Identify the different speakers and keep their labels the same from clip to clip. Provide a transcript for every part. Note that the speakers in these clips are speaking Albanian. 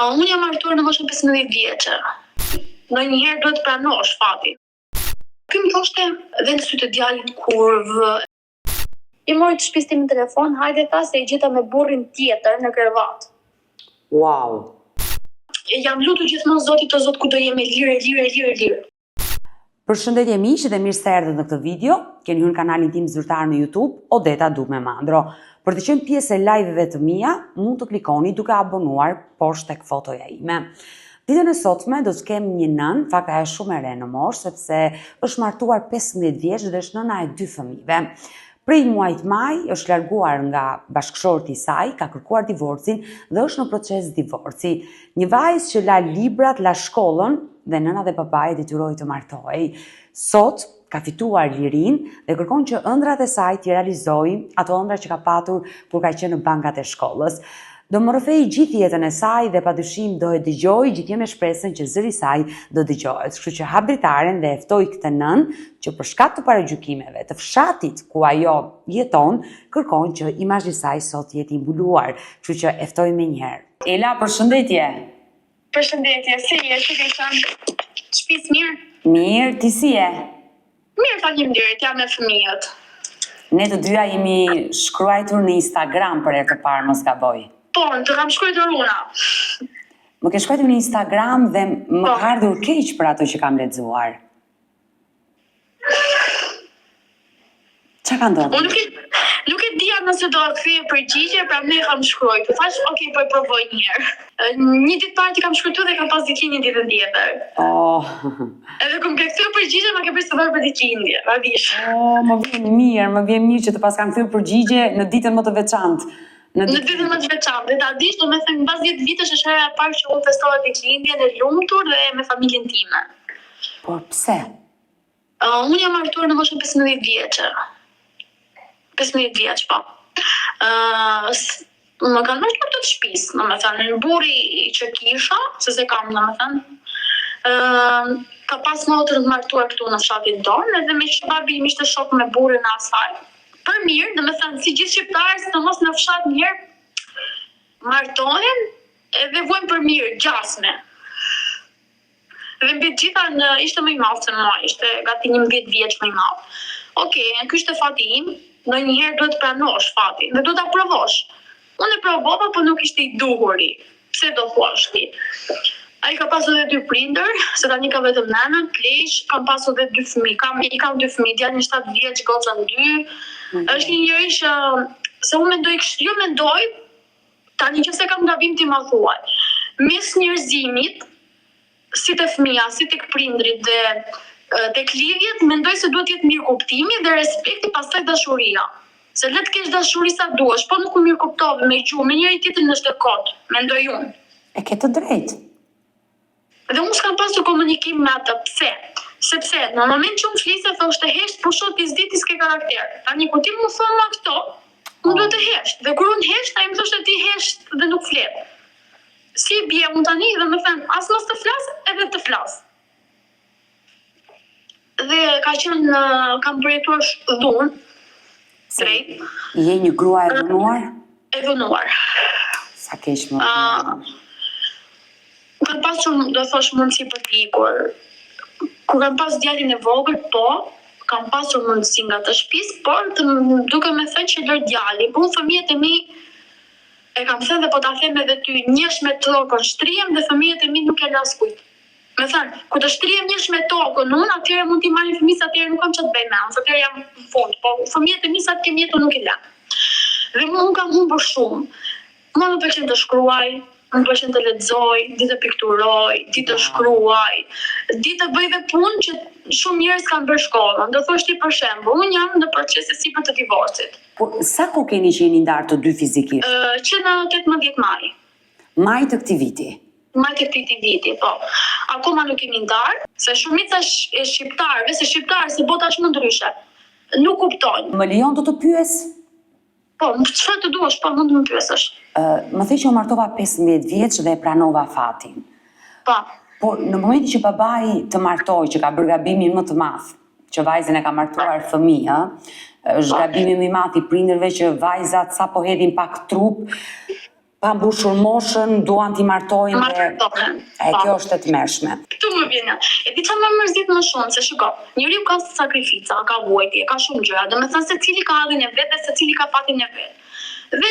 Speaker 1: Uh, unë jam martuar në moshën 15 vjeçe. Ndonjëherë duhet të pranosh fatin. Ky më thoshte dhe në sy të djalit kurvë. I mori të shtëpisë tim në telefon, hajde tha se e gjeta me burrin tjetër në krevat.
Speaker 2: Wow.
Speaker 1: Jam lutur gjithmonë Zotit o Zot ku do jem e lirë, e lirë, e lirë, e lirë.
Speaker 2: Përshëndetje miq dhe mirë se erdhët në këtë video. Keni hyrë në kanalin tim zyrtar në YouTube, Odeta Dume Mandro. Për të qenë pjesë e live-ve të mia, mund të klikoni duke abonuar poshtë tek fotoja ime. Ditën e sotme do të kem një nënë, në fakt ajo është shumë e re në moshë, sepse është martuar 15 vjeç dhe është nëna e dy fëmijëve. Prej muajit maj është larguar nga bashkëshorti i saj, ka kërkuar divorcin dhe është në proces divorci. Një vajzë që la librat, la shkollën dhe nëna dhe babai e detyroi të martohej. Sot ka fituar lirinë dhe kërkon që ëndrrat e saj t'i realizojë, ato ëndrra që ka patur kur ka qenë në bankat e shkollës. Do më rrëfejë gjithë jetën e saj dhe padyshim do e dëgjoj gjithnjë me shpresën që zëri i saj do dëgjohet. Kështu që hap dritaren dhe e ftoj këtë nënë që për shkak të paragjykimeve të fshatit ku ajo jeton, kërkon që imazhi i saj sot të jetë i mbuluar. Kështu që e ftoj menjëherë. Ela, përshëndetje.
Speaker 1: Përshëndetje, si je, si ke qenë? Shpisë mirë?
Speaker 2: Mirë, ti si je?
Speaker 1: Mirë, faleminderit, jam me fëmijët.
Speaker 2: Ne të dyja jemi shkruajtur në Instagram për herë të parë, mos gaboj.
Speaker 1: Po, të kam shkruajtur unë.
Speaker 2: Më ke shkruajtur në Instagram dhe më po. ka ardhur keq për ato që kam lexuar. Ça ka ndodhur?
Speaker 1: Unë nuk e, nuk e dija nëse do të ktheje përgjigje, prandaj kam shkruajtur. Thash, ok, po e provoj një herë. Një ditë parë të kam shkruajtur dhe kam pas ditëlindjen ditën tjetër.
Speaker 2: Oh.
Speaker 1: Edhe kur më ke kthyer përgjigje, ma ke festuar për ditëlindje, ma
Speaker 2: dish. Oh, më vjen mirë, më vjen mirë që të paskam kthyer përgjigje në ditën më të veçantë.
Speaker 1: Në ditën më të veçantë. Dhe ta dish, domethënë, mbas 10 vitesh është hera e parë që unë festova ditëlindjen e lumtur dhe me familjen time.
Speaker 2: Por pse?
Speaker 1: Uh, unë jam martuar në moshën 15 vjeçe. 15 vjeç, po. Uh, më kanë martuar të shtëpisë, domethënë, burri që kisha, se s'e kam, domethënë, uh, ka pas motrën të martuar këtu në fshatin tonë, edhe meqë babi im ishte shok me burrin e asaj. Për mirë, domethënë, si gjithë shqiptarët, sidomos në fshat njëherë, martohen edhe vuajnë për mirë, gjasme. Dhe mbi të gjitha në ishte më i madh se mua, ishte gati 11 vjeç më i madh. Okej, okay, ky ishte fati im, ndonjëherë duhet të pranosh fatin dhe duhet ta provosh. Unë e provova, po nuk ishte i duhuri. Pse do thuash ti? Ai ka pasur edhe dy prindër, se tani ka vetëm nënën, pleq, kam pasur edhe dy fëmijë. Kam i kam dy fëmijë, djalin 7 vjeç, gocën 2. Mm. Është një njeri që se unë mendoj kështu, jo mendoj, Tani nëse kam gabim ti ma thuaj. Mes njerëzimit, si te fëmija, si tek prindrit dhe tek lidhjet, mendoj se duhet të jetë mirëkuptimi dhe respekti pastaj dashuria. Se le të kesh dashuri sa duash, po nuk u mirëkuptove me gjuhë, me njëri tjetrin është e kotë, mendoj unë.
Speaker 2: E ke të drejtë.
Speaker 1: Dhe unë s'kam pasur komunikim me atë. Pse? Sepse në moment që unë flisja thoshte hesht, pusho ti s'di ti s'ke karakter. Tani kur ti më thua mua këto, unë duhet të hesht. Dhe kur unë hesht, ai më thoshte ti hesht dhe nuk flet. Si i bie unë tani dhe më thënë as mos të flas edhe të flas. Dhe ka qenë kam përjetuar dhunë.
Speaker 2: Drejt. Je një grua e dhunuar?
Speaker 1: E dhunuar.
Speaker 2: Sa keq më. Uh,
Speaker 1: kam pasur, do thosh, mundësi për të ikur. Kur kam pas djalin e vogël, po, kam pasur mundësi nga të shtëpisë, por të, duke me thënë që lër djalin, po unë fëmijët e mi e kam thënë dhe po ta them edhe ty, njësh me tokën shtrihem dhe fëmijët e mi nuk e lë askujt. Me thënë, kur të shtrihem njësh me tokën unë, atëherë mund t'i marrin fëmijët, se atëherë nuk kam çfarë të bëj me unë, se atëherë jam në fund, po fëmijët e mi sa të kem jetë unë nuk i lë. Dhe mu unë kam humbur shumë. Mua më pëlqen të shkruaj, më pëlqen të lexoj, di të pikturoj, di të shkruaj, di të bëj dhe punë që shumë njerëz kanë bërë shkollën. Do thosh ti për shembull, unë jam në proces e sipër të divorcit.
Speaker 2: Po sa kohë keni që jeni ndarë të dy fizikisht?
Speaker 1: Që në 18 maj.
Speaker 2: Maj të këtij viti.
Speaker 1: Maj të këtij viti, po. Akoma nuk jemi ndarë, se shumica e shqiptarëve, se shqiptarë, se bota është më ndryshe, nuk kuptojnë.
Speaker 2: Më lejon të të pyes?
Speaker 1: Po, çfarë të duash, po, mund të më pyesësh.
Speaker 2: Më the që u martova 15 vjeç dhe e pranova fatin.
Speaker 1: Po.
Speaker 2: Por në momentin që babai të martoi, që ka bërë gabimin më të madh, që vajzën e ka martuar fëmijë, ë, është gabimi më i madh i prindërve që vajzat sapo hedhin pak trup, Pa mbushur moshën, duan t'i martojnë dhe
Speaker 1: Martohen.
Speaker 2: e
Speaker 1: Po.
Speaker 2: kjo është e tmerrshme.
Speaker 1: Këtu më vjen. E di çfarë më mërzit më shumë, se shiko, njeriu ka sakrifica, ka vuajtje, ka shumë gjëra, domethënë secili ka hallin e vet dhe secili ka fatin e vet. Dhe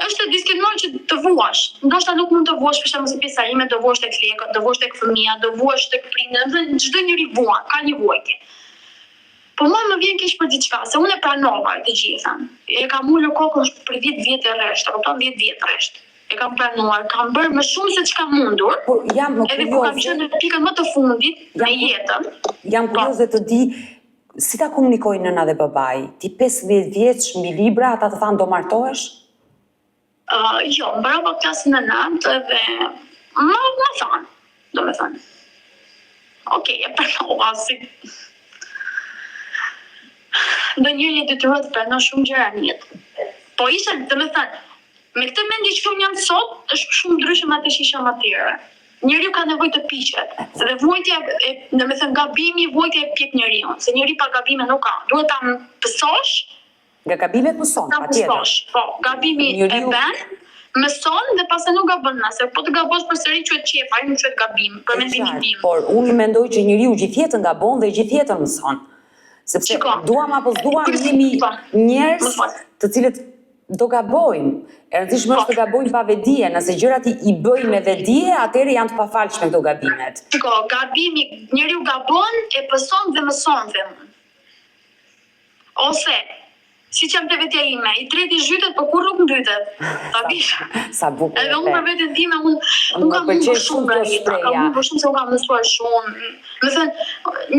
Speaker 1: është e destinuar që të vuash. Ndoshta nuk mund të vuash për shembull si pjesa ime, do vuash tek lekët, do vuash tek fëmija, do vuash tek prindërit, domethënë çdo njeri vuan, ka një vuajtje. Po mua më vjen keq për diçka, se unë e pranova të gjithën. E kam ulur kokën për 10 vjet rresht, e kupton 10 vjet rresht. E kam pranuar, kam bërë më shumë se ç'kam mundur.
Speaker 2: Po jam më
Speaker 1: Edhe kur kam
Speaker 2: kurioze,
Speaker 1: qenë në pikën më të fundit
Speaker 2: jam
Speaker 1: me jetën,
Speaker 2: jam
Speaker 1: po,
Speaker 2: kurioze të di si ta komunikoi nëna dhe babai. Ti 15 vjeç mbi libra, ata të thanë do martohesh?
Speaker 1: Uh, jo, mbarova klasën e 9 edhe më më thanë, domethënë. Okej, e pranova si ndonjëherë je detyruar të pranosh shumë gjëra në jetë. Po ishte, domethënë, me këtë mendje që unë jam sot, është shumë ndryshe me atë që isha më atëherë. Njeriu ka nevojë të piqet. Dhe vuajtja e, domethënë gabimi, vuajtja e pjek njeriu, se njeri pa gabime nuk ka. Duhet ta pësosh
Speaker 2: Nga gabimet mëson,
Speaker 1: Ta
Speaker 2: patjetër.
Speaker 1: mësosh, po, gabimi e
Speaker 2: Njeriu
Speaker 1: bën, mëson dhe pastaj nuk gabon më, se po të gabosh përsëri quhet qejf, ai nuk quhet gabim, për
Speaker 2: E
Speaker 1: mendimin
Speaker 2: qartë,
Speaker 1: tim.
Speaker 2: por unë mendoj që njeriu gjithë jetën gabon dhe gjithë jetën mëson. Sepse
Speaker 1: Shiko,
Speaker 2: duam apo s'duam
Speaker 1: kurse
Speaker 2: jemi
Speaker 1: po, më
Speaker 2: njerëz
Speaker 1: fal.
Speaker 2: të cilët do gabojmë. E rëndësishme
Speaker 1: Po,
Speaker 2: është të gabojmë pa vetëdije, nëse gjërat i, i bëjmë me vetëdije, atëherë janë të pafalshme këto gabimet.
Speaker 1: shiko, gabimi, njeriu gabon, e pëson dhe mëson them unë. Ose, siç jam te vetja ime, i treti zhytet, po kurrë nuk mbytet. Ta
Speaker 2: Sa
Speaker 1: dish.
Speaker 2: sa bukur
Speaker 1: Edhe
Speaker 2: e
Speaker 1: unë
Speaker 2: the.
Speaker 1: për veten time, unë unë
Speaker 2: Më
Speaker 1: kam
Speaker 2: pëlqen
Speaker 1: humbur
Speaker 2: shumë
Speaker 1: shumë nga
Speaker 2: kjo
Speaker 1: jeta, kam
Speaker 2: shprehja.
Speaker 1: humbur shumë se unë kam mësuar shumë. Më thënë,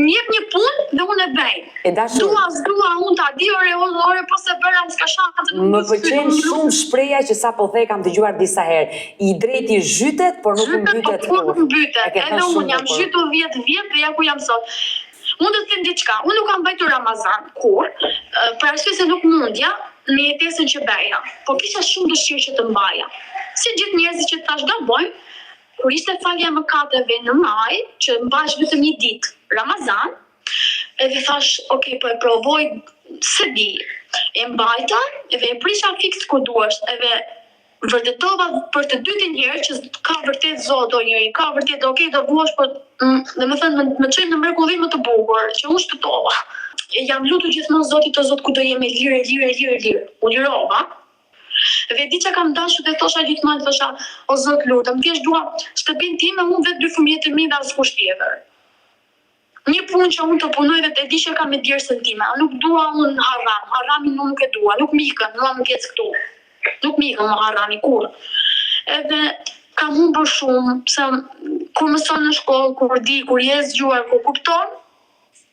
Speaker 1: më jep një punë dhe unë e bëj.
Speaker 2: E dashur,
Speaker 1: Dua, s'dua, unë ta di ore, unë ore, po se bëra, më s'ka shanse, nuk
Speaker 2: Më
Speaker 1: mbyll sytë,
Speaker 2: pëlqen
Speaker 1: unë
Speaker 2: shumë shprehja që sapo the kam dëgjuar disa herë. I drejti zhytet, por nuk
Speaker 1: Zhytet, po
Speaker 2: mbytet
Speaker 1: kurrë nuk
Speaker 2: kurrë. E
Speaker 1: mbytet.
Speaker 2: ke thënë
Speaker 1: Edhe
Speaker 2: shumë
Speaker 1: unë jam
Speaker 2: bukur.
Speaker 1: zhytur 10 vjet dhe ja ku jam sot. Unë do të them diçka, unë nuk kam mbajtur Ramazan kurrë, për arsye se nuk mundja me jetesën që bëja, po kisha shumë dëshirë që të mbaja. Si gjithë njerëzit që thash gabojmë, kur ishte falja e mëkateve në maj, që mbash vetëm një ditë Ramazan, edhe thash, ok, po e provoj, se di. E mbajta edhe e prisha fiks kur duhesh, edhe vërtetova për të dytin herë që ka vërtet Zot o njeri, ka vërtet, ok, do vuash, po mm, domethënë më, më çoi në mrekulli më të bukur, që unë shpëtova. E jam lutur gjithmonë Zotit o Zot ku do jem e lirë, e lirë, e lirë, e lirë. U lirova. Dhe di që kam dashur dhe thosha gjithmonë, thosha, o Zot lutem, thjesht dua shtëpinë time, unë dhe dy fëmijët e mi dhe askush tjetër. Një punë që unë të punoj dhe e di që kam me djersën time. Nuk dua unë haram, haramin unë nuk e dua, nuk më ikën, mua më ngec këtu. Nuk më ikën mua harami kurrë. Edhe kam humbur shumë, se kur mëson në shkollë, kur di, kur je zgjuar, kur kupton,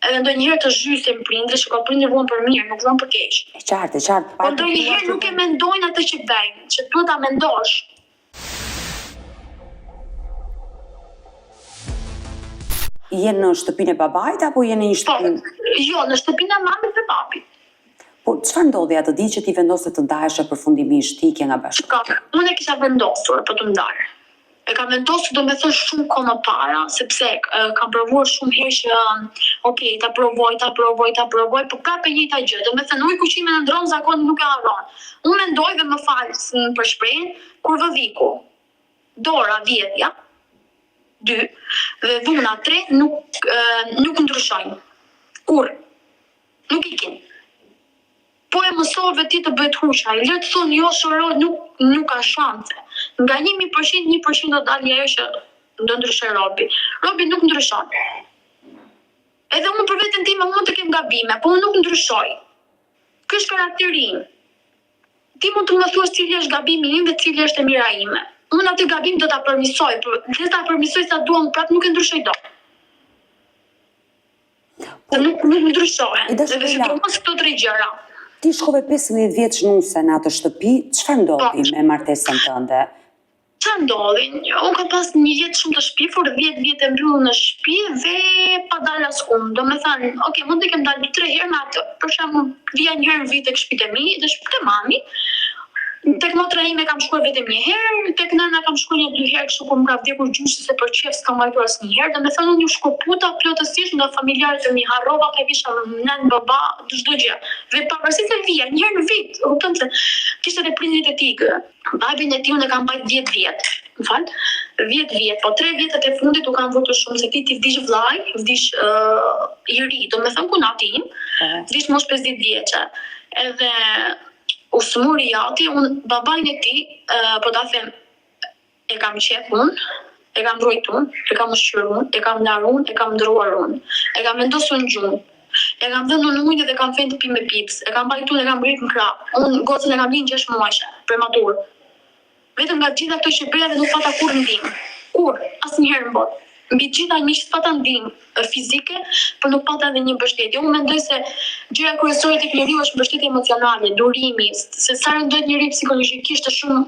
Speaker 1: edhe ndonjëherë të zhysin prindërit, shiko prindërit vuan për mirë, nuk vuan për keq.
Speaker 2: E qartë, e qartë.
Speaker 1: Po ndonjëherë nuk e mendojnë atë që bëjnë, që duhet ta mendosh.
Speaker 2: Je në shtëpinë e babait apo je në një
Speaker 1: Po,
Speaker 2: shtëpi?
Speaker 1: jo, në shtëpinë e mamit dhe babit.
Speaker 2: Po çfarë ndodhi atë ditë që ti vendose të ndaheshe përfundimisht ti ikje nga
Speaker 1: Shiko,
Speaker 2: bashkëshorti?
Speaker 1: unë e kisha vendosur për të ndarë. E kam vendosur do me thënë shumë kohë më para, sepse e, kam provuar shumë herë që ok, ta provoj, ta provoj, ta provoj, po prapë e njëjta gjë. Do me thënë ujku që i ndron zakon nuk e harron. Unë mendoj dhe më fal s- për shprehjen, kur vëviku, dora vjedhja, dy, dhe dhuna tre nuk e, nuk ndryshojnë. Kur nuk ikin. Po e mësove ti të bëhet huqa, i lë të thonë jo shëro, nuk nuk ka shanse. Nga 1000%, 1% do dalë ajo që do ndryshoj robi. Robi nuk ndryshon. Edhe unë për veten time unë mund të kem gabime, po unë nuk ndryshoj. Ky është karakteri im. Ti mund të më thuash cili është gabimi im dhe cili është e mira ime. Unë atë gabim do ta përmisoj, por le ta përmisoj sa duam, prapë nuk e ndryshoj dot.
Speaker 2: Po
Speaker 1: Se nuk nuk ndryshohen.
Speaker 2: e dashur
Speaker 1: Dhe
Speaker 2: Leila,
Speaker 1: sidomos këto tre gjëra.
Speaker 2: ti shkove 15 vjeç nuse në atë shtëpi, çfarë
Speaker 1: Po,
Speaker 2: ndodhi me martesën tënde?
Speaker 1: Çfarë ndodhi? Unë kam pas një jetë shumë të shpifur, 10 vjet e mbyllur në shtëpi dhe pa dalë askund. Do me thënë, ok, mund të kem dalë 2-3 herë me atë, për shembull, vija një herë në vit tek shtëpitë e mi, dhe shtëpitë e mami. Tek motra ime kam shkuar vetëm një herë, tek nëna kam shkuar një dy herë kështu kur më ka vdekur gjyshi se për qejf s'kam vajtur asnjëherë, domethënë unë u shkëputa plotësisht nga familjarët e mi, harrova kë kisha nënë, baba, çdo gjë. Dhe pavarësisht se vija një herë në vit, e kupton se kishte edhe prindërit e tij ky. Babin e tij unë e kam mbajt 10 vjet, më fal, 10 vjet, po 3 vjetët e fundit u kam vuajtur shumë se këtij i vdiq vllai, vdiq uh, i ri, domethënë kunati im, po. vdiq moshë 50 vjeçe. Edhe U sëmur i jati, unë babain e tij, po ta them, e kam qep unë, e kam rrojt unë, e kam ushqyer unë, e kam larë unë, e kam ndërruar unë, e kam vendosur në gjumë, e kam dhënë unë ujin dhe kam fenë të pi me pipëz, e kam mbajtur unë, e kam ngrit në krah, unë gocën e kam lind 6 muajshe, prematur. Vetëm nga të gjitha këto që bëja dhe nuk pata kurrë ndihmë. Kurrë, asnjëherë në botë. Mbi të gjitha miq s'pata ndihmë fizike, por nuk pata edhe një mbështetje. Unë mendoj se gjëja kryesore tek njeriu është mbështetja emocionale, durimi, se sa rëndohet njeriu psikologjikisht është shumë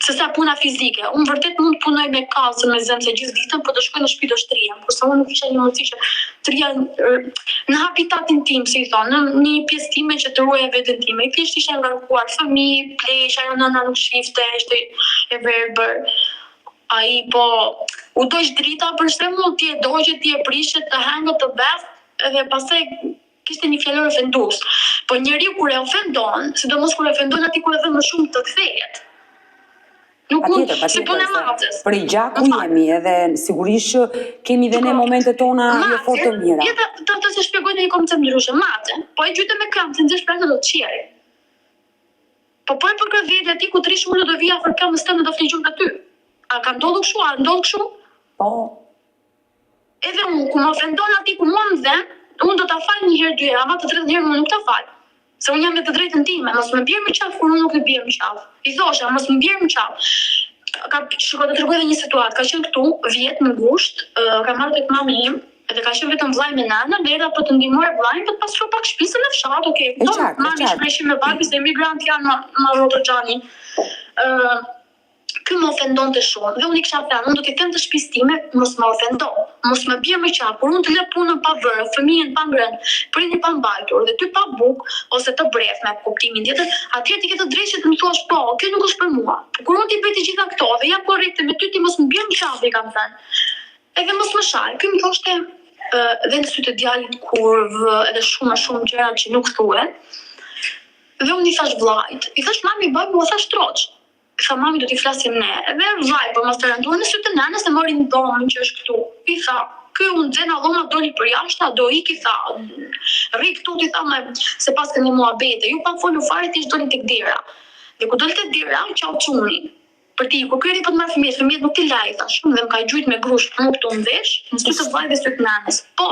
Speaker 1: se sa puna fizike. Unë vërtet mund të punoj me kazë, me zemse gjithë ditën, por do shkoj në shtëpi do shtrihem, kurse unë nuk kisha një mundësi që të rrija në habitatin tim, si i thonë, në një pjesë time që të ruaja veten time. Thjesht isha ngarkuar fëmijë, pleq, ajo nëna nuk shifte, ishte e verbër. Ai po u dogj drita për shembull, ti e dogje, ti e prishe, të hëngët të beftë, edhe pastaj kishte një fjalor ofendues. Po njeriu kur e ofendon, sidomos kur e ofendon aty ku e dhemb më shumë të kthehet.
Speaker 2: Nuk mund, si punë e maces. Prej gjaku jemi edhe sigurisht që kemi dhe ne momentet tona jo fort të
Speaker 1: mira. Ja ta ta ta shpjegoj në një koncept ndryshe. Mace, po e gjujte me këmbë, se nxesh prapë do të çjerrë. Po po e përkëdheli aty ku të rrish ulur do vijë afër këmbës tënde do fli gjumë aty. A ka ndodhur kështu? A ndodh kështu?
Speaker 2: Po.
Speaker 1: Edhe unë, kur më ofendon aty ku mua më dhemb, unë do ta fal një herë, dy herë, ama të tretën herë unë nuk ta fal. Se unë jam me të drejtën time, mos më bjer më qafë kur unë nuk të bie më qafë. I thosha, mos më bjer më qafë. Ka, shiko, të tregoj edhe një situatë, ka qenë këtu, vjet në gusht, kam ardhur tek mami im, edhe ka qenë vetëm vllai me nënën, dhe erdha për të ndihmuar vllain për të pastruar pak shtëpinë se në fshat, okay,
Speaker 2: e qartë,
Speaker 1: mami shpreshin me babi se emigrant janë më më rrotë xhani. Ë Ky më ofendonte shumë dhe unë i kisha thënë, unë do t'i them të shtëpisë time, mos më ofendo, mos më bjer më qafë, kur unë të lë punën pa bërë, fëmijën pa ngrënë, prindin pa mbajtur dhe ty pa bukë ose të bredhme, kuptimin tjetër, atëherë ti ke të drejtë që të më thuash po, kjo nuk është për mua. Po kur unë t'i bëj të gjitha këto dhe jam korrekte me ty, ti mos më bjer më qafë, i kam thënë. Edhe mos më shaj. Ky më thoshte dhe në sy të djalit kurvë, edhe shumë e shumë gjëra që nuk thuhen. Dhe unë i thash vllait, i thash mami babi, ua thash troç. Tha mami do t'i flasim ne. Edhe vllai për mos të rënduar në sy të nënës e mori në dhomën që është këtu. I tha, ky u nxe nga dhoma doli përjashta, do iki tha. Rri këtu ti tha me se paske një muhabete. Ju pa folur fare thjesht doli tek dera. Dhe kur doli tek dera, qau çuni. Për t'i ikur, ky erdhi për të marrë fëmijët, fëmijët nuk t'i la i thash unë dhe më ka gjujt me grusht mu këtu në vesh, në sy të vllait dhe sy të nënës. Po,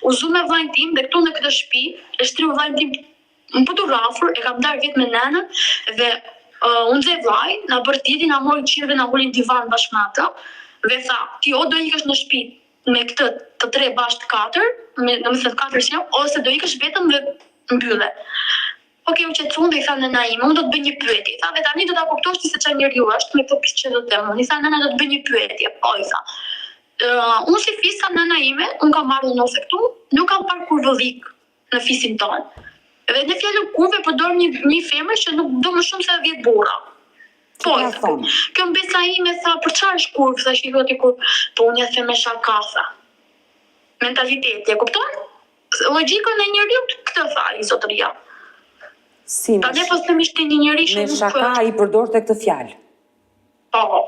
Speaker 1: u zu me vllain tim dhe këtu në këtë shtëpi e shtriu vllain tim Më për t'u rrafur, e kam ndarë vetë me nënën dhe uh, u nxe vllai, na bërtiti, na mori të gjithëve, na uli në divan bashkë me atë dhe tha, ti o do ikësh në shtëpi me këtë të tre bashkë të katër, me domethënë katër si jam, ose do ikësh vetëm dhe mbylle. Ok, u qetësuan dhe i tha nëna ime, unë do të bëj një pyetje. I tha, dhe tani do ta kuptosh ti se çfarë njeriu është me këtë pjesë që do të them unë. I tha nëna do të bëj një pyetje. Po i tha. Uh, unë si fis tha nëna ime, unë kam ardhur nuse këtu, nuk kam parë kurvëllik në fisin tonë. Dhe ne fjalën kurvë e përdorim një një femër që nuk do më shumë se 10 burra. Po, kjo mbesa ime tha, për çfarë është kurvë, tha që i thotë kurvë, po unë ja them me shaka, tha. Mentaliteti, e kupton? Logjikën e njeriut këtë tha i zotëria.
Speaker 2: Si
Speaker 1: me, Tani po them ishte një njeri
Speaker 2: që me shaka i përdorte këtë fjalë.
Speaker 1: Po.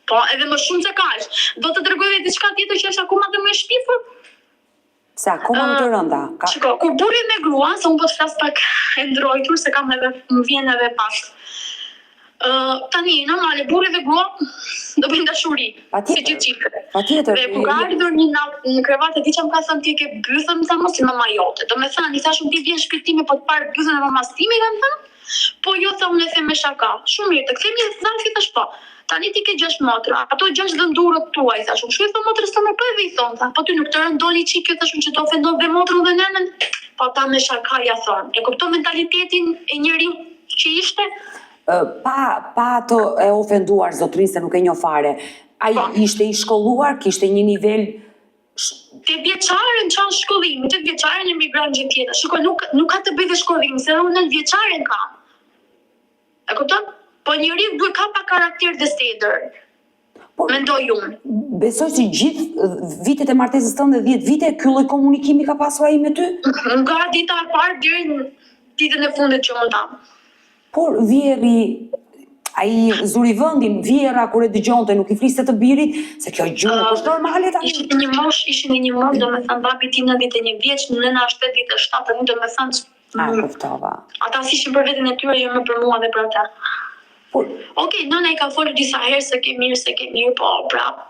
Speaker 1: Po, edhe më shumë se kaq. Do të tregoj edhe diçka tjetër që është akoma dhe më e shpifur.
Speaker 2: Se akoma më të rënda.
Speaker 1: Ka... Shiko, kur burri me gruan, se unë po të flas pak e ndrojtur, se kam edhe, më vjen edhe pak. Uh, tani, normale, burri dhe grua do bëjnë dashuri,
Speaker 2: si gjithë çiftet. Patjetër.
Speaker 1: Dhe kur ka ardhur një natë në krevat e di ç'më ka thënë ti e ke bythën, më tha mos si mama jote. Domethënë, i thashë ti vjen në shtëpi time po të parë bythën e mamasë time, i kam thënë. Po jo tha unë e them me shaka. Shumë mirë, të kthehemi te zarfi thash po. Tani ti ke gjashtë motra, ato gjashtë dhëndurët tua i thash unë. Kështu i thom motrës tënde po edhe i thon tha. Po ty nuk të rëndon një çik kjo thash unë që të ofendon dhe motrën dhe nënën. Po ata me shaka ja thon. E kupton mentalitetin e njeriut që ishte?
Speaker 2: Pa pa të e ofenduar zotërinë se nuk e njoh fare. Ai po. ishte i shkolluar, kishte një nivel
Speaker 1: Tetë vjeçaren ça shkollimi, tetë vjeçaren emigrant gjithë jetën. Shiko, nuk nuk ka të bëjë dhe shkollimi, se unë nëntë vjeçaren kam. E kupton? Po njeriu duhet ka pak karakter dhe sedër.
Speaker 2: Por,
Speaker 1: Mendoj unë.
Speaker 2: Besoj se gjithë vitet e martesës tënde 10 vite ky lloj komunikimi ka pasur ai me ty?
Speaker 1: Nga dita e parë deri në ditën e fundit që u ndamë.
Speaker 2: Por vjehrri ai zuri vendin, vjehrra kur e dëgjonte nuk i fliste të birit, se kjo gjuhë nuk është normale tani.
Speaker 1: Ishin në një moshë, ishin në një moshë, domethënë babi i tij 91 vjeç, nëna 77, tani domethënë
Speaker 2: A, kuptova.
Speaker 1: Ata s'ishin për veten e tyre, jo më për mua dhe për ata.
Speaker 2: Por,
Speaker 1: Ok, nëna i ka folur disa herë se ke mirë, se ke mirë, po prap.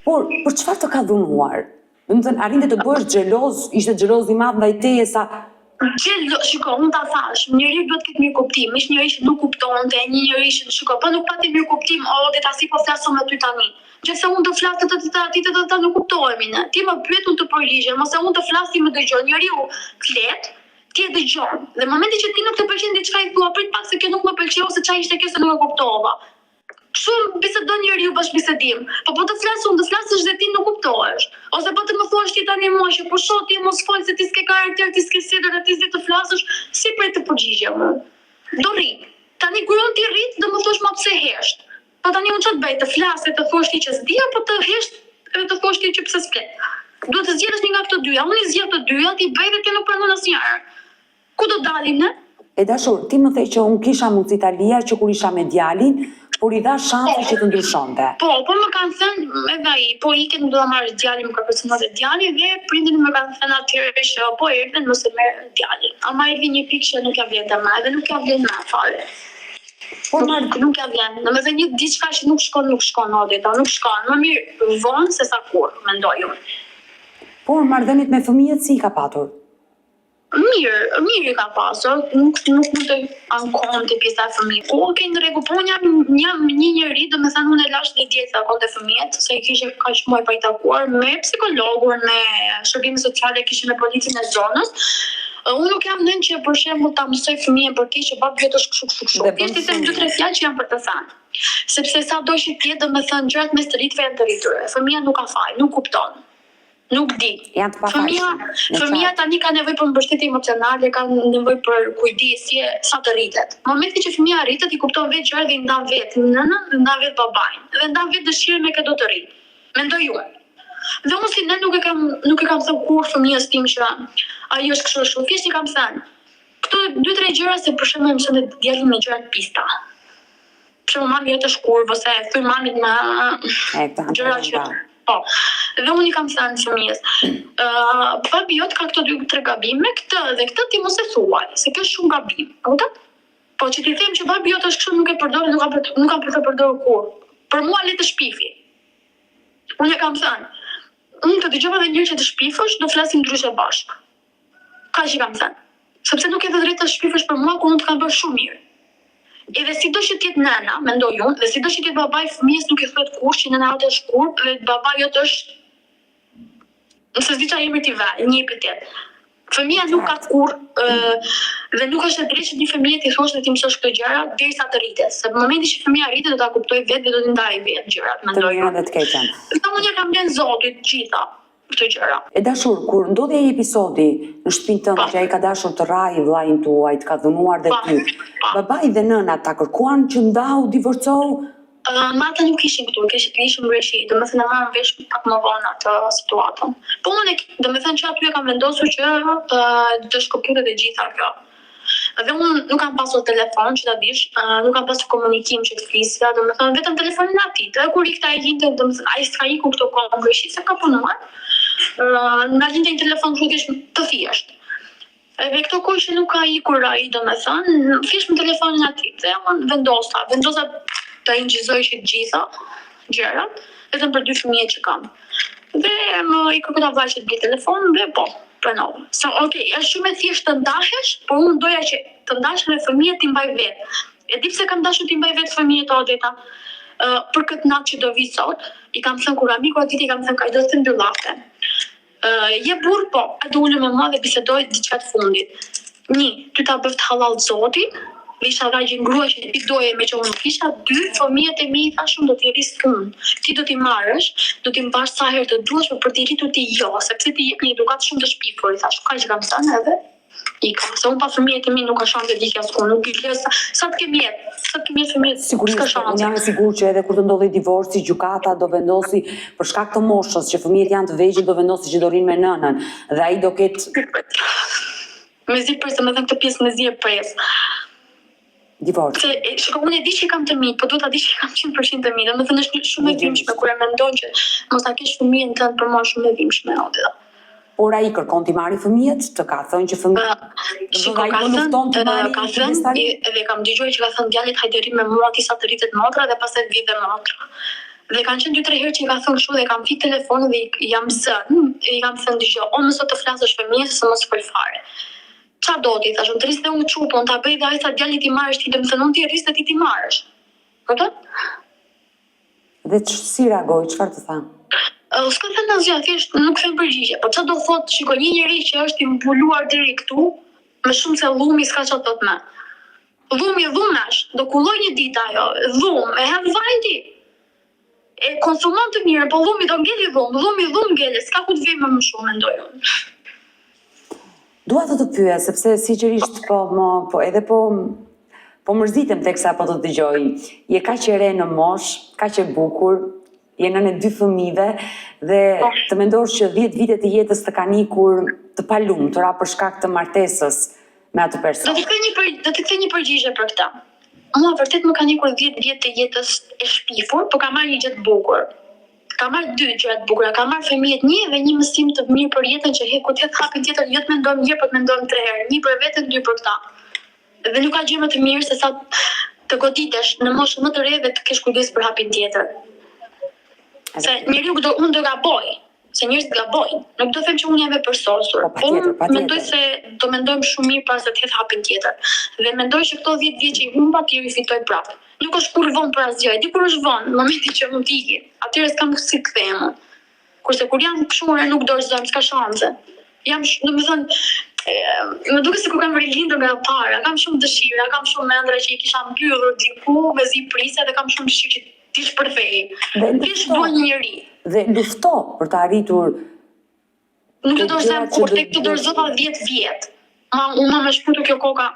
Speaker 2: Por, për çfarë të ka dhunuar? Domethënë, arrinte të bëhesh xheloz, ishte xheloz i madh ndaj teje sa
Speaker 1: Xhelo, shiko, unë ta thash, njeriu duhet të ketë mirëkuptim, ishte njeri që nuk kuptonte, një njeri që, shiko, po nuk pati mirëkuptim, o, dhe ta si po flas unë me ty tani. Nëse unë të flas të të të të ti të të të nuk kuptohemi ne. Ti më pyet unë të përgjigjem, ose unë të flas ti më dëgjon. Njeriu flet, ti e dëgjon. Dhe në momentin që ti nuk të pëlqen diçka i thua prit pak se kjo nuk më pëlqeu ose ça ishte kjo se nuk e kuptova. Kështu bisedon njeriu bashkëbisedim. Po po të flas unë, të flasësh dhe ti nuk kuptohesh. Ose po të më thuash ti tani mua që pusho ti mos fol se ti s'ke karakter, ti s'ke sedër dhe ti s'di të flasësh, si pret të përgjigjem unë? Do rri. Tani kur unë ti rrit do më thuash ma pse hesht. Po tani unë ça të bëj, të flas e të thuash ti që s'di apo të hesht edhe të thuash ti që pse s'flet. Duhet të zgjedhësh një nga këto dyja. Unë i zgjedh të dyja, ti bëj dhe ti nuk pranon asnjëherë. Ku do dalim ne?
Speaker 2: E dashur, ti më the që unë kisha mundësi ta lija që kur isha me djalin, por i dhashë shansin që të ndryshonte.
Speaker 1: Po, po më kanë thënë edhe ai, po ike nuk do ta marrësh djalin, më ka kërcënuar dhe djali dhe prindërit më kanë thënë atëherë që po erdhën mos e merr djalin. Ama erdhi një pikë që nuk ja vlente më, edhe nuk ja vlen më fare.
Speaker 2: Por mar...
Speaker 1: Nuk ja vlen. Domethënë një diçka që nuk shkon, nuk shkon Odeta, nuk shkon. Më mirë vonë se sa kurrë, mendoj unë.
Speaker 2: Por marrëdhëniet me fëmijët si i ka patur?
Speaker 1: Mirë, mirë i ka pasur, nuk nuk mund të ankohem te pjesa e fëmijëve. Po ok, në rregull, po unë jam jam një njeri, domethënë unë e lashë një ditë të takonte fëmijët, se i kishte kaq muaj pa i takuar me psikologun, me shërbimin sociale, kishte me policin e zonës. Unë nuk jam nënë që për shembull ta mësoj fëmijën për keq që babi jot është kështu kështu kështu. Thjesht i them dy tre fjalë që janë për të thënë. Sepse sado që të jetë, domethënë gjërat mes të rriturve janë të rriturve. Fëmija nuk ka faj, nuk kupton. Nuk di.
Speaker 2: Janë të
Speaker 1: pafajshëm. Fëmija, fëmija tani ka nevojë për mbështetje emocionale, ka nevojë për kujdesje sa të rritet. Në momentin që fëmija rritet, i kupton vetë gjërat dhe i ndan vetë nënën dhe ndan vetë babain dhe ndan vetë dëshirën me kë do të rrijë. Mendoj unë. Dhe unë si nënë nuk e kam nuk e kam thënë kurrë fëmijës tim që ai është kështu kështu. Thjesht i kam thënë këto dy tre gjëra se për shembull e mësonte djalin me gjëra të pista. Për shembull mami jot është kurvë ose thuj mamit me gjëra që po. Dhe unë i kam thënë fëmijës, ë uh, babi jot ka këto dy tre gabime, këtë dhe këtë ti mos e thuaj, se kjo është shumë gabim. E kupton? Po që t'i them që babi jot është kështu nuk e përdor, nuk kam për nuk kam për të përdorur kurrë. Për mua le të shpifi. Unë e kam thënë, unë të dëgjova edhe një herë që të shpifësh, do flasim ndryshe bashkë. Kaq i kam thënë. Sepse nuk ke të drejtë të shpifësh për mua kur unë të kam bërë shumë mirë. Edhe sido që të jetë nëna, mendoj unë, dhe sido që të jetë babai fëmijës nuk i thuhet kurrë që nëna jote është kurvë dhe babai jot është nëse s'di çfarë emri t'i vë, një epitet. Fëmija nuk ka kurrë dhe nuk është e drejtë që një fëmijë t'i thuash dhe t'i mësosh këto gjëra derisa të rritet. Se në momentin që fëmija rritet do ta kuptojë vetë dhe do t'i ndajë vetë gjërat,
Speaker 2: mendoj. Të mirën dhe të keqen.
Speaker 1: Dhe unë ja kam lënë Zotit të gjitha. këto
Speaker 2: gjëra. E dashur, kur ndodhi ai episodi në shtëpinë tënde që ai ka dashur të rrahë vëllain tuaj, të ka dhunuar dhe ty, babai dhe nëna ta kërkuan që ndahu, divorcohu?
Speaker 1: Ma ata nuk ishin këtu, kishin ishin në Greqi, domethënë e morëm vesh pak më vonë atë situatën. Po unë, domethënë që aty e kam vendosur që të shkëputet e gjitha kjo. Dhe unë nuk kam pasur telefon që ta dish, nuk kam pasur komunikim që të flisja, domethënë vetëm telefonin e atij. Dhe kur ikte ai linte, domethënë ai s'ka ikur këto kohë në Greqi se ka punuar. Na linte një telefon kështu thjesht të thjeshtë. Edhe këto kohë që nuk ka ikur ai, domethënë, thjesht me telefonin e atij. Dhe unë vendosa, vendosa të inçizoj që të gjitha gjërat, vetëm për dy fëmijët që kam. Dhe më i kërkova vllait që të blej telefon dhe po, pranova. Se ok, është shumë e thjeshtë të ndahesh, por unë doja që të ndahesh me fëmijët t'i mbaj vetë. E di pse kam dashur t'i mbaj vetë fëmijët Odeta? Uh, për këtë natë që do vi sot, i kam thënë kur kam ikur atë ditë i kam thënë kaq do të them dy llafe. Uh, je burrë po, hajde ulu me mua dhe bisedoj diçka të fundit. Një, ty ta bëftë hallall Zoti, dhe isha dha gjë grua që ti doje meqë unë nuk isha, dy, fëmijët e mi i thashë unë do t'i rris unë, ti do t'i marrësh, do t'i mbash sa herë të duash, por për t'i rritur ti jo, sepse ti jep një edukatë shumë të shpifur, i thashë, kaq kam thënë edhe. Ika, se unë pa fëmijët e mi nuk ka shanse të iki askund, nuk i lë sa, sa të kem jetë, sa të kem jetë fëmijët,
Speaker 2: Sigurisht,
Speaker 1: s'ka
Speaker 2: unë
Speaker 1: shanse.
Speaker 2: jam e sigurt që edhe kur të ndodhi divorci, gjykata do vendosi për shkak të moshës që fëmijët janë të vegjël do vendosi që do rrinë me nënën dhe ai do ketë
Speaker 1: Mezi pres, domethënë këtë pjesë mezi e pres.
Speaker 2: divorcin.
Speaker 1: Se, e, shiko, unë e di që i kam të mi, po duhet ta di që i kam 100% të mi. Domethënë është një shumë e dhimbshme kur e mendon që mos ta kesh fëmijën tënd për mua është shumë e dhimbshme, Odeta.
Speaker 2: Por ai kërkon t'i marri fëmijët, të ka thënë që fëmijët, do
Speaker 1: Shiko,
Speaker 2: ai
Speaker 1: ka
Speaker 2: po
Speaker 1: thënë,
Speaker 2: lufton t'i
Speaker 1: ë,
Speaker 2: marri
Speaker 1: ka thënë,
Speaker 2: kujdestarinë.
Speaker 1: edhe kam dëgjuar që ka thënë djalit hajde rri me mua ti sa të rritet motra dhe pastaj të vi dhe motra. Dhe kanë qenë 2-3 herë që i ka thënë kështu dhe kam fik telefonin dhe i jam zënë, i kam thënë dëgjoj, o mëso të flasësh fëmijës se mos fol fare. Ça do ti, thash, unë të rris dhe unë çupë, unë ta bëj dhe ai sa djalit t'i marrësh ti, domethënë unë t'i rris dhe ti t'i marrësh. Kupton?
Speaker 2: Dhe ç- si reagoi, çfarë të tha?
Speaker 1: Ë, S'ka thënë asgjë, thjesht nuk them përgjigje. Po çfarë do thotë, shiko, një njeri që është i mbuluar deri këtu, më shumë se llumi s'ka çfarë thot më. Llumi dhum është, do kulloj një ditë ajo, dhum, e hedh vajin ti. E konsumon të mirën, po llumi do ngeli dhum, llumi dhum ngele, s'ka ku të vej më më shumë mendoj unë.
Speaker 2: Dua të të pyes, sepse sinqerisht po më po edhe po po mërzitem teksa po të dëgjoj. Je kaq e re në moshë, kaq e bukur, je nënë e dy fëmijëve dhe
Speaker 1: Po.
Speaker 2: të mendosh që 10 vite të jetës të kanë ikur të palumtura për shkak të martesës me atë
Speaker 1: Do
Speaker 2: person.
Speaker 1: të kthej një për, do të kthej një përgjigje për këtë. Mua vërtet më kanë ikur 10 vjet të jetës e shpifur, po kam marrë një gjë të bukur. Kam marrë dy gjëra të bukura, kam marrë fëmijët një dhe një mësim të mirë për jetën që he kur të hedh hapin tjetër, jo të mendojmë një herë, po të mendojmë tre herë, një për veten, dy për këta. Dhe nuk ka gjë më të mirë se sa të goditesh në moshë më të re dhe të kesh kujdes për hapin tjetër. Se njeriu do unë do gaboj, se njerëzit gabojnë. Nuk do them që unë jam e përsosur,
Speaker 2: Po,
Speaker 1: po
Speaker 2: patjetër,
Speaker 1: unë mendoj
Speaker 2: patjetër.
Speaker 1: se do mendojmë shumë mirë para se të hedh hapin tjetër. Dhe mendoj që këto 10 vjet që i humba ti rifitoj prapë. Nuk është kur vonë për asgjë, e di kur është vonë, në momentin që mund të iki. Atëherë s'kam si të kthehem unë. Kurse kur jam kështu unë nuk dorëzohem, s'ka shanse. Jam, sh- domethënë, e, më duket sikur kam rilindur nga e para, kam shumë dëshira, kam shumë ëndra që i kisha mbyllur diku, mezi prisja dhe kam shumë dëshirë që ti shpërthej.
Speaker 2: Dhe
Speaker 1: Thjesht
Speaker 2: lufto,
Speaker 1: dua një njeri.
Speaker 2: dhe lufto për të arritur
Speaker 1: Nuk
Speaker 2: te
Speaker 1: të dorëzohem
Speaker 2: gjërat që
Speaker 1: kur
Speaker 2: do
Speaker 1: tek të dorëzova 10 vjet. Ma unë më shputu kjo koka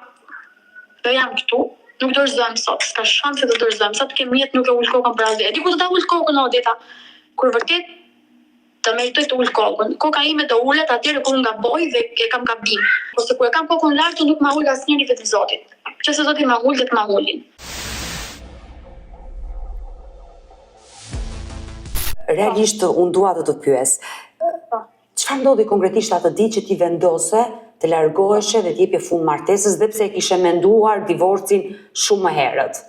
Speaker 1: dhe jam këtu. Nuk dorëzohem sot, s'ka shanse të dorëzohem. Sa të kem jetë nuk e ul kokën për asgjë. E di ku do ta ul kokën Odeta? Kur vërtet të meritoj të ul kokën. Koka ime do ulet atëherë kur unë gaboj dhe e kam gabim. Ose kur e kam kokën lart, unë nuk ma ul asnjëri vetëm Zotit. Nëse Zoti ma ul, do të ma ulin.
Speaker 2: Realisht unë dua të të pyes.
Speaker 1: Po.
Speaker 2: Çfarë ndodhi konkretisht atë ditë që ti vendose të largoheshe dhe të jepje fund martesës dhe pse e kishe menduar divorcin shumë më herët?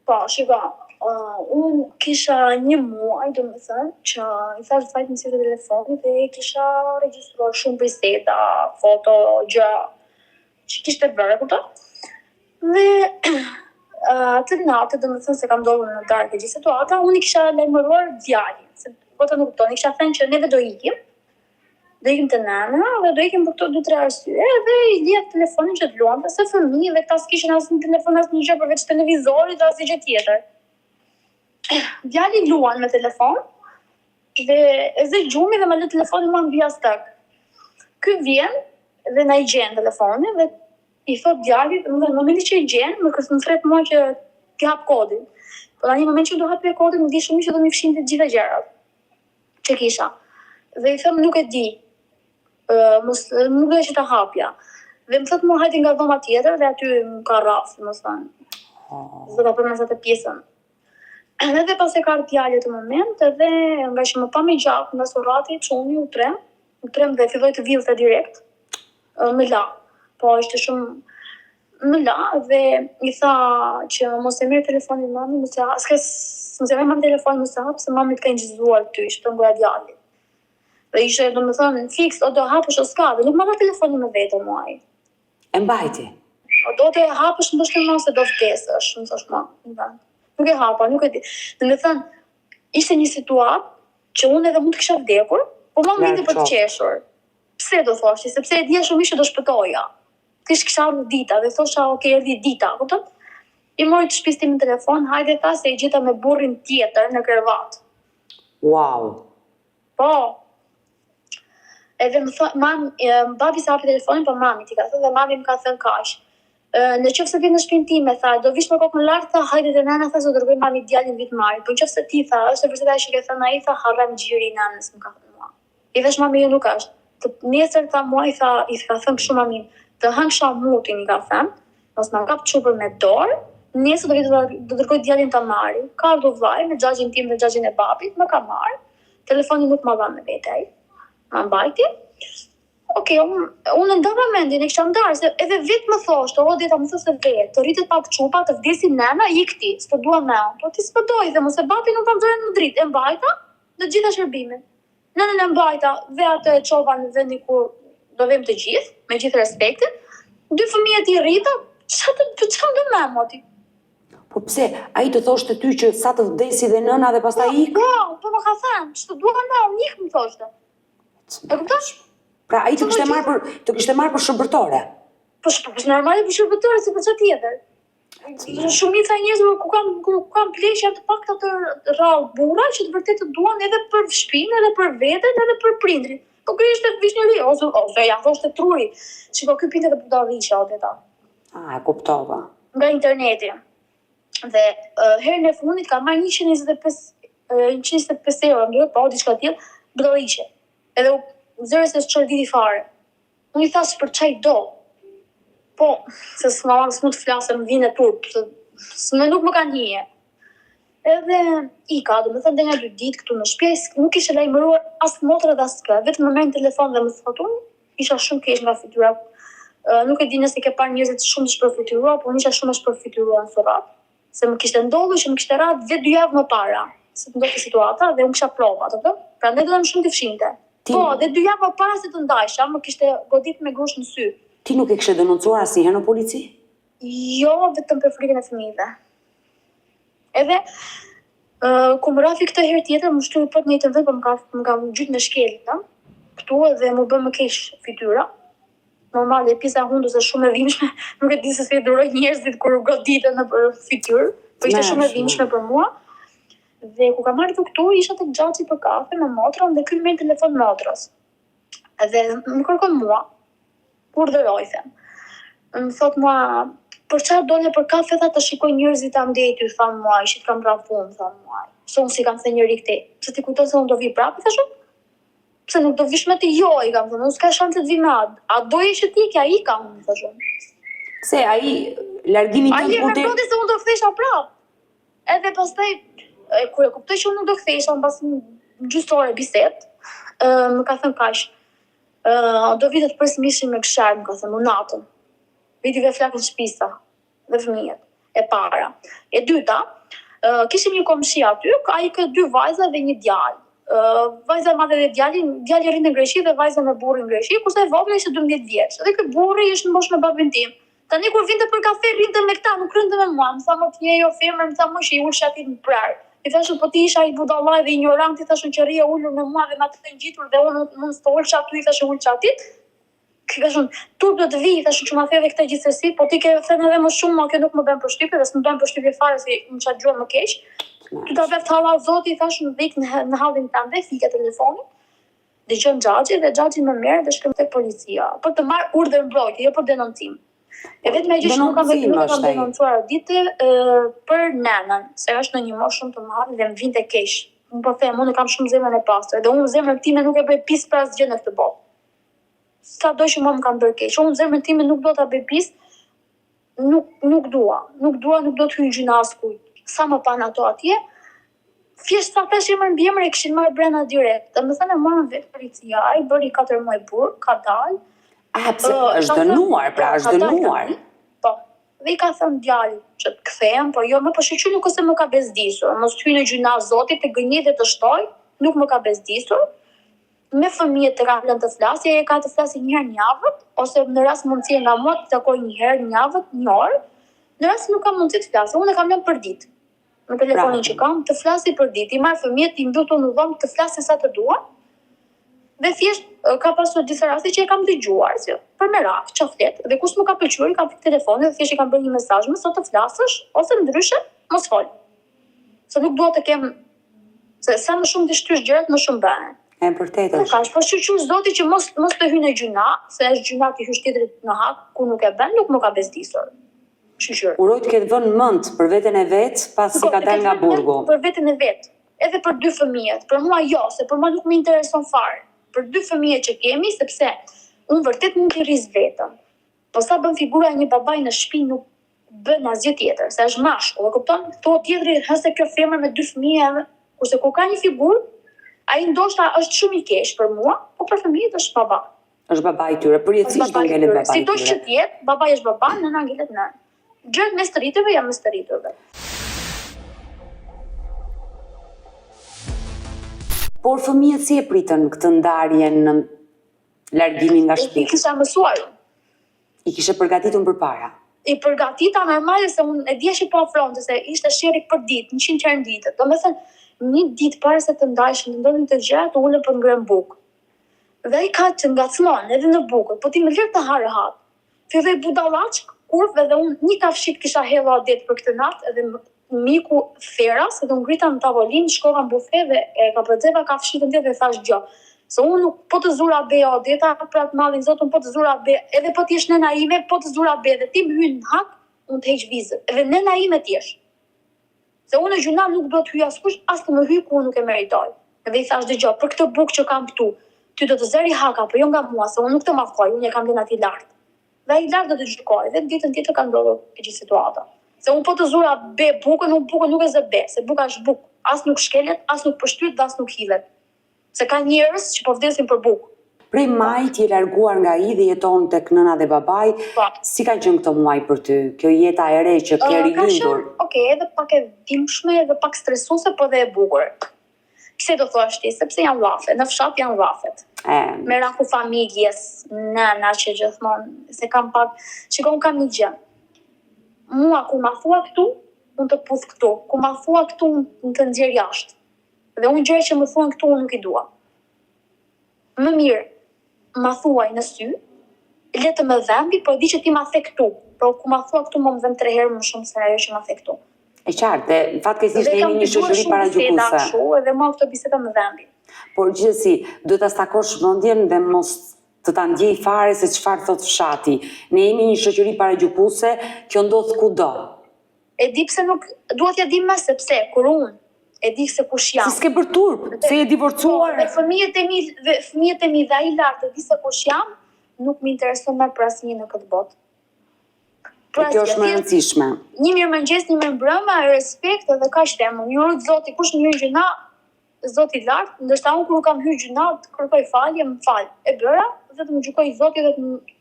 Speaker 1: Po, shiko, uh, unë kisha një muaj, domethënë, që i thash vajt më sillte telefonin dhe kisha regjistruar shumë biseda, foto, gjëra që kishte bërë, e kupton? Dhe uh, atë natë, domethënë se ka ndodhur në darkë e gjithë situata, unë i kisha lajmëruar djalin, se bota nuk kupton, i kisha thënë që neve do ikim, do ikim te nana dhe do ikim për këto dy tre arsye dhe i lija telefonin që të luante se fëmijë dhe këta s'kishin asnjë telefon asnjë gjë përveç televizorit dhe asnjë gjë tjetër. Djali luan me telefon dhe e zë gjumi dhe më lë telefonin mua mbi jastëk. Ky vjen dhe na i gjen telefonin dhe i thot djalit, domethënë në momentin që i gjen, më kërcën më thret mua që t'i hap kodin. Po tani në momentin që do hapja kodin, më di shumë mirë që do më fshinte të gjitha gjërat që kisha. Dhe i them nuk e di, ë, mos nuk doja që ta hapja. Dhe më thot mua hajde nga dhoma tjetër dhe aty më ka rraf, domethënë.
Speaker 2: Oh.
Speaker 1: S'do ta përmend atë pjesën. Edhe pas e ka ardhur djali atë moment, edhe nga që më pa me gjak nga surrati, çuni u trem, u trem dhe filloi të villte direkt. Ë, Më la. Po ishte shumë më la dhe i tha që mos e merr telefonin mami, mos e ha, s'ka mos e merr mami telefonin, mos e hap se mami të ka inçizuar ty, ishte thënë goja djalit. Dhe ishte domethënë fiks, o do hapësh o s'ka, dhe nuk ma dha telefonin me vete mua ai.
Speaker 2: E mbajti.
Speaker 1: O do të e hapësh ndoshta më se do vdesësh, më thosh mua. domethënë. Nuk e hapa, nuk e di. Domethënë, ishte një situatë që unë edhe mund të kisha vdekur, po më
Speaker 2: Larg
Speaker 1: vinte për të
Speaker 2: qoftë.
Speaker 1: qeshur. Pse do thoshti? Sepse e dija shumë mirë që do shpëtoja. Kish kisha ardhur dita dhe thosha, ok, erdhi dita, kupton? I mori të shtëpisë time në telefon, hajde tha se e gjeta me burrin tjetër në krevat.
Speaker 2: Wow.
Speaker 1: Po. Edhe më tha, mam, babi s'e hapi telefonin, po mami t'i ka thënë dhe mami më ka thënë kaq. Në qoftë se vjen në shpinë time, tha, do vish me kokën lart, tha, hajde te nëna, tha, se do dërgoj mami djalin vit marri. Po në qoftë se ti, tha, është e vërtetë ajo që ke thënë ai, tha, harram gjiri i nënës, më ka thënë mua. I thash mami jo nuk është. Të nesër tha mua i tha i ka thënë kështu mamin, të hëngsha mutin i ka thënë, mos ma kap çupën me dorë, nesër do vi do do dërgoj djalin ta marri. Ka ardhur vllai me xhaxhin tim dhe xhaxhin e babit, më ka marrë. Telefonin nuk ma dha me vete ai. Ma mbajti. Ok, unë unë e ndava mendjen, e kisha ndarë, se edhe vetë më thoshte, o Deta më thoshte vetë, të rritet pak çupa, të vdesi nëna, ik ti, s'po dua më. Po ti s'po do, i them, ose babi nuk ta nxorën në dritë, e mbajta në të gjitha shërbimet. Nënën e mbajta dhe atë e çova në vendin ku do vem të gjithë, me gjithë respektin. Dy fëmijët i rrita, ça të ça më do më mo ti?
Speaker 2: Po pse, ai të thoshte ty që sa të vdesi dhe nëna dhe pastaj
Speaker 1: po, ik? Po, po më ka thënë, ç'të dua më, unë ik më thoshte. E kupton?
Speaker 2: Pra ai të kishte marrë për të kishte marrë për shërbëtore.
Speaker 1: Po, po, po normale për shërbëtore, se për çfarë tjetër? Shumica e njerëzve ku kam ku kam pleq janë të pakta të rrallë burra që të vërtetë të duan edhe për shpinë, edhe për veten, edhe për prindrit. Po ky ishte vishnjëri ose ose ja thoshte truri. Shiko, ky pinte dhe budalliqe o Deta.
Speaker 2: Ah, e kuptova.
Speaker 1: Nga interneti. Dhe uh, herën e fundit ka marrë 125 125 euro, më duhet, po diçka e tillë, budalliqe. Edhe u zëri se s'çorditi fare. Unë i thashë për ça i do? Po, se s'ma s'mund të flas, më vjen e turp, se s'më nuk më kanë hije. Edhe ika, domethënë ndenja dy ditë këtu në shtëpi, nuk kishte lajmëruar as motra dhe as kë, vetëm më merr në telefon dhe më thotë unë isha shumë keq nga fytyra. Nuk e di nëse ke parë njerëzit shumë të shpërfytyruar, por unë isha shumë e shpërfytyruar në surrat. Se më kishte ndodhur që më kishte rrah dhe dy javë më para se të ndodhte situata dhe unë kisha prova, të kupton? Prandaj do më shumë të fshinte. Ti... Po, dhe dy javë më para se të ndajsha, më kishte godit me grusht në
Speaker 2: sy. Ti nuk e kishe denoncuar asnjëherë në polici?
Speaker 1: Jo, vetëm për frikën e fëmijëve. Edhe uh, kur më rrafi këtë herë tjetër, më shtyu po të njëjtën vend, po më ka më ka ngjyt me shkelë, ëh. Këtu edhe m'u bë më keq fytyra. Normale, pjesa e hundës është shumë e dhimbshme, nuk e di se si e durojnë njerëzit kur goditen nëpër fytyrë, po ishte shumë e dhimbshme për mua. Dhe kur kam ardhur këtu, isha tek xhaxhi për kafe me motrën dhe ky merr në telefon motrës. Dhe më kërkon mua. Urdhëro i them. Më thot mua, për çfarë dole për kafe tha të shikoj njerëzit andej ty tha mua, që të kam rrah unë tha mua. Se unë s'i kam thënë njeri këtej. Pse ti kujton se unë do vi prapë, thashë unë? Pse nuk do vish me ti? Jo, i kam thënë, unë s'ka shanse të vi me atë. A doje që ti ikja, ika unë, thashë unë.
Speaker 2: Pse ai largimi
Speaker 1: tënd kur ti Ai e mendonte se unë do kthehesha prapë. Edhe pastaj kur e kuptoi që unë nuk do kthehesha mbas një gjysmë ore bisedë, më ka thënë kaq. Ë do vi të të pres mishin me gërshërë, më ka thënë, mu natën. Vi t'i vë flakën shtëpisë dhe fëmijët. E para. E dyta, ë kishim një komshi aty, ai ka dy vajza dhe një djalë. Ë vajza e madhe dhe djali, djali rrinte në Greqi dhe vajza me burrin në Greqi, kurse e vogla ishte 12 vjeç. Dhe ky burri ishte në moshë me babin tim. Tani kur vinte për kafe rrinte me këta, nuk rrinte me mua. Më tha mo ti je ajo femër, më tha mo që i ulshe atij në prehër. I thashë po ti ishe ai budallai dhe injoranti, i thashë që rrije ulur me mua dhe me atë të ngjitur dhe unë mund të ulsha aty, i thashë ulsha atij. I thashë turp do të vijë, i thashë që ma the edhe këtë gjithsesi, po ti ke thënë edhe më shumë, mua kjo nuk më bën përshtypje dhe s'më bën përshtypje fare si më ça gjuhë më keq. Ty ta bëftë hallall Zoti, i thashë dhe ik në, në hallin tënd dhe fika telefonin. Dëgjon xhaxhi dhe xhaxhi më merr dhe shkojmë tek policia për të marrë urdhër mbrojtje, jo për denoncim. E vetmja gjë që nuk kam nuk e kam denoncuar atë ditë për nënën, se është në një moshë shumë të madhe dhe më vinte keq. Unë po them, unë kam shumë zemrën e pastër dhe unë zemrën time nuk e bëj pis për asgjë në këtë botë. Sado që mua më kanë bërë keq, unë zemrën time nuk do ta bëj pis, Nuk nuk dua, nuk dua, nuk do të hyj në gjynah askujt. Sa më panë ato atje, thjesht sa thash emër mbiemër e kishin marrë brenda direkt. Domethënë e morën vetë policia, ai bëri 4 muaj burg, ka
Speaker 2: dalë. Ah, pse është dënuar, pra është dënuar.
Speaker 1: Po. Dhe i ka thënë djalit që të kthehem, po jo më, po shyqyr nuk është se më ka bezdisur, mos të hyj në gjynah Zoti, të gënjej dhe të shtoj, nuk më ka bezdisur. Me fëmijët e kam lënë të flasi, ai e ka të flasi një herë në javë, ose në rast mundësie nga mua të takoj një herë në javë, një orë. Në rast se nuk ka mundësi të flasi, unë e kam lënë për ditë. Me telefonin që kam, të flasi për ditë, i marr fëmijët, i mbyll këtu në dhomë, të flasin sa të duan. Dhe thjesht ka pasur disa raste që e kam dëgjuar, si për merak, ça flet. Dhe kur s'më ka pëlqyer, i kam fikë telefonin dhe thjesht i kam bërë një mesazh, mëso të flasësh ose ndryshe mos fol. Se nuk dua të kem se sa më shumë t'i shtysh gjërat, më shumë bëhen.
Speaker 2: E vërtetë
Speaker 1: është. Kaq, po shyqyr Zotit që mos mos të hyj në gjynah, se është gjynah t'i hysh tjetrit në hak kur nuk e bën, nuk më ka bezdisur.
Speaker 2: Shyqyr. Uroj të ketë vënë mend për veten e vet pasi ka dalë nga burgu.
Speaker 1: Për veten e vet, edhe për dy fëmijët, për mua jo, se për mua nuk më intereson fare. Për dy fëmijët që kemi, sepse unë vërtet mund t'i rris vetëm. Po sa bën figura e një babai në shtëpi nuk bën asgjë tjetër, se është mashkull, e kupton? Thotë tjetri, hë se kjo femër me dy fëmijë edhe, kurse kur ka një figurë, ai ndoshta është shumë i keq për mua, po për fëmijët është
Speaker 2: baba. Është baba i tyre, përjetësisht do ngelet baba i tyre.
Speaker 1: Sido që të jetë, babai është baba, nëna ngelet nënë. Gjërat mes të rriturve janë mes të rriturve.
Speaker 2: Por fëmijët si e pritën këtë ndarjen në largimin nga
Speaker 1: shtëpia? I kisha mësuar
Speaker 2: unë. I kishe përgatitur përpara?
Speaker 1: I përgatita normale se unë e dija që po afronte, se ishte sherri për ditë, 100 herë në ditë. Domethënë, një ditë para se të ndaheshim, të ndodhin të gjërat, u ulëm për ngrënë bukë. Dhe ai ka të ngacmon edhe në bukë, po ti më lër të ha rehat. Filloi budallaqe, kurvë edhe unë një kafshitë kisha hedhur atë ditë për këtë natë edhe m'iku feras edhe u ngrita në tavolinë shkova në bufe dhe e kapërceva kafshitën tjetër dhe thashë dëgjo se unë nuk po të zura be Odeta për atë mallin zot unë po të zura be edhe po të jesh nëna ime po të zura be dhe ti më hyn në hak unë të heq vizën edhe nëna ime të jesh Se unë në gjynah nuk dua të hyj askush as të më hyjë ku unë nuk e meritoj. Dhe i thashë dëgjo, për këtë bukë që kam këtu, ty do të zëri hak apo jo nga mua, se unë nuk të mallkoj, unë e kam lënë atij lart. Dhe ai lart do të gjykojë. Dhe ditën tjetër ka ndodhur e gjithë situata. Se unë po të zura be bukën, unë bukën nuk e zë be, se buka është bukë, as nuk shkelet, as nuk pështyhet dhe as nuk hidhet. Se ka njerëz që po vdesin për
Speaker 2: bukë. Prej majit je larguar nga ai dhe jeton tek nëna dhe babai, po. Si kanë qenë këto muaj për ty, kjo jeta e re që ke
Speaker 1: rilindur? Ka qenë, ok, edhe pak e dhimbshme, edhe pak stresuese, po edhe e bukur. Pse do thuash ti? Sepse janë llafe, në fshat janë llafet. E. Meraku familjes, nëna që gjithmonë, se kam pak, shiko unë kam një gjë. Mua kur ma thua këtu, unë të puth këtu. Kur ma thua këtu, unë të nxjerr jashtë. Dhe unë gjëra që më thuhen këtu unë nuk i dua. Më mirë ma thuaj në sy, le të më dhembi, po e di që ti ma the këtu. Po kur ma thua këtu mua më dhemb tre herë më shumë se ajo që ma the këtu.
Speaker 2: E qartë, dhe fatkeqësisht ne jemi një shoqëri paragjykuese.
Speaker 1: Kështu, edhe mua këto biseda më dhembin.
Speaker 2: Por gjithsesi, duhet ta stakosh mendjen dhe mos të ta ndjejë fare se çfarë thotë fshati. Ne jemi një shoqëri paragjykuese, kjo ndodh kudo.
Speaker 1: E di pse nuk dua t'ia di më sepse kur unë e di se kush
Speaker 2: jam. Se s'ke bërë turp, se je divorcuar.
Speaker 1: Po, dhe fëmijët e mi dhe fëmijët e mi dhe ai lart e di se kush jam, nuk më intereson më për asnjë në këtë
Speaker 2: botë. Për kjo është më e rëndësishme.
Speaker 1: Një mirëmëngjes, një mirëmbrëma, respekt edhe kaq them unë. Ju rujt Zoti, kush më hyn gjynah, Zoti lart, ndërsa unë kur u kam hyrë gjynah, të kërkoj falje, më fal. E bëra dhe të më gjykojë Zoti dhe